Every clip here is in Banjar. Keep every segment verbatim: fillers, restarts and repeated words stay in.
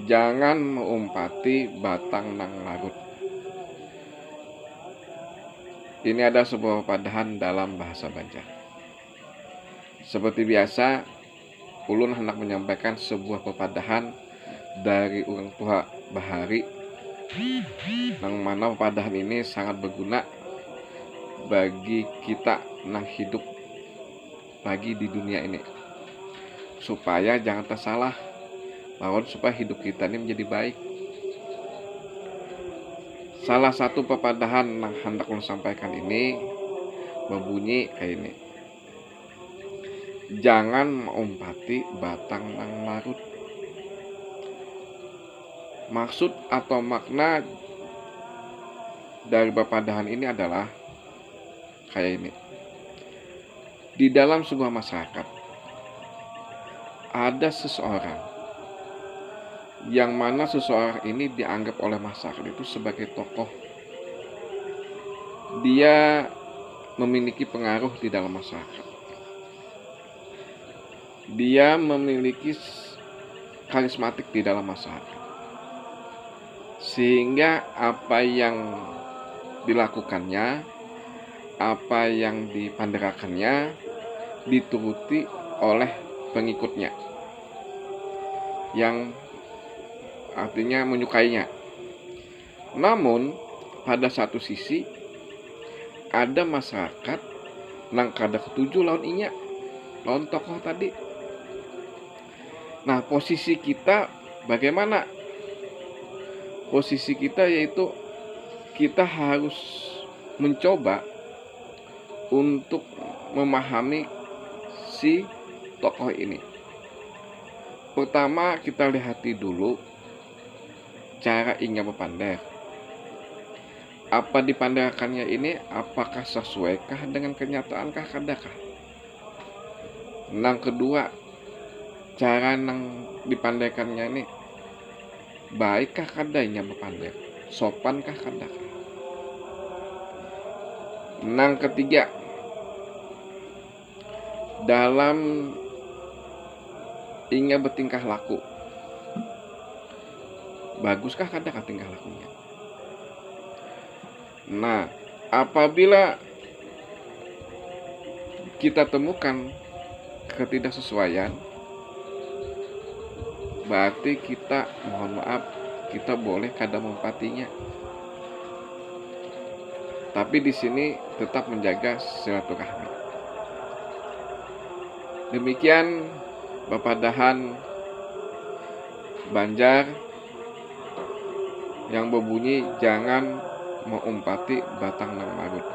Jangan maumpati batang nang larut. Ini ada sebuah pepadahan dalam bahasa Banjar. Seperti biasa, ulun hendak menyampaikan sebuah pepadahan dari urang tuha bahari, nang mana pepadahan ini sangat berguna bagi kita nang hidup lagi di dunia ini, supaya jangan tersalah lawan supaya hidup kita ini menjadi baik. Salah satu pepadahan nang hendak ulun sampaikan ini berbunyi kayak ini. Jangan maumpati batang nang larut. Maksud atau makna dari pepadahan ini adalah kayak ini. Di dalam sebuah masyarakat, ada seseorang yang mana seseorang ini dianggap oleh masyarakat itu sebagai tokoh. Dia memiliki pengaruh di dalam masyarakat. Dia memiliki s-, karismatik di dalam masyarakat. Sehingga apa yang dilakukannya, apa yang dipanderakannya dituruti oleh pengikutnya yang artinya menyukainya. Namun, pada satu sisi, ada masyarakat nang kada ketuju lawan inya, lawan tokoh tadi. Nah, posisi kita bagaimana? Posisi kita yaitu kita harus mencoba untuk memahami si tokoh ini. Pertama, kita lihati dulu cara inya bepander. Apa dipanderakannya ini, apakah sesuaikah dengan kenyataan kah, kadakah? Nang kedua, cara nang dipanderakannya ini, baikkah kada inya bepander? Sopankah, kadakah? Nang ketiga, dalam inya bertingkah laku, baguskah, kadakah tingkah lakunya? Nah, apabila kita temukan ketidaksesuaian, berarti kita, mohon maaf, kita boleh kada mempatinya. Tapi di sini tetap menjaga silaturahmi. Demikian pepadahan Banjar yang berbunyi, "Jangan maumpati batang nang larut."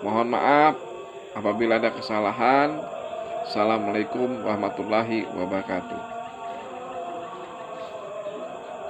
Mohon maaf apabila ada kesalahan. Assalamualaikum warahmatullahi wabarakatuh.